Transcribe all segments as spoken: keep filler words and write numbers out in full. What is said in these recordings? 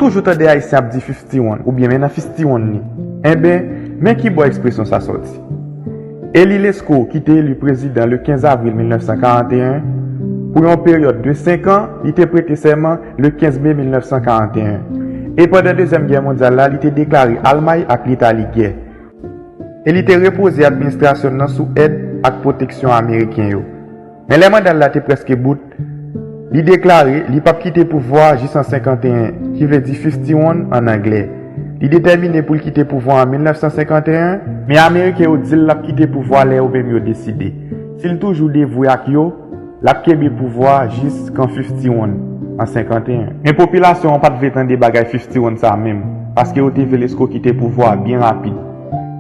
Toujou tande Ayisyen ap di fifty-one oubyen men nan fifty-one ni. Enben, men ki bò ekspresyon sa sòti. Élie Lescot, ki te eli prezidan le kenz avril mil nèf san karanteyen, pou yon peryòd de senk an, li te prete sèman le kenz me mil nèf san karanteyen. E pandan Dezyèm Gè Mondyal la, li te deklare Almay ak Litali gè. E li te repoze administrasyon l nan sou èd ak pwoteksyon Ameriken yo. Men lè manda l la te prèske bout, li deklare li p ap kite pouvwa a jis an senkanteyen, ki vle di fifty-one an anglè. Li detèmine pou l kite pouvwa a an mil nèf san senkanteyen, men Ameriken yo di l l ap kite pouvwa a lè yo menm yo deside. Si l toujou devwe ak yo, l ap kenbe pouvwa a jis kan fifty-one an senkanteyen. Men popilasyon an pa t vle tande bagay fifty-one sa a menm, paske yo te vle Lescot kite pouvwa a byen rapid.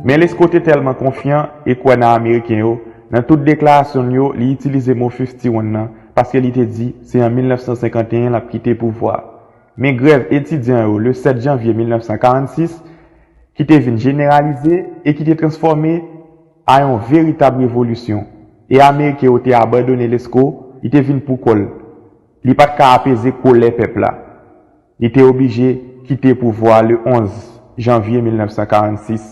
Men Lescot te tèlman konfyan e kwè nan Ameriken yo, nan tout deklarasyon l yo, li itilize mo fifty-one nan, paske li te di se an mil nèf san senkanteyen l ap kite pouvwa a. Men grèv etidyan yo le sèt janvye mil nèf san karannsis, ki te vin jeneralize e ki te transfòme a yon veritab revolisyon. E Ameriken yo te abandone Lescot, li te vin pou kò l. Li pa t ka apeze kolè pèp la. Li te oblije kite pouvwa a le onz janvye mil nèf san karannsis.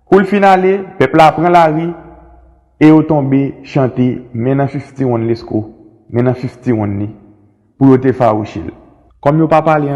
Kou l fin ale, pèp la pran lari e yo tonbe chante men nan fifty-one Lescot, men nan fifty-one ni, pou yo te fawouche l. Kòm yo pa pale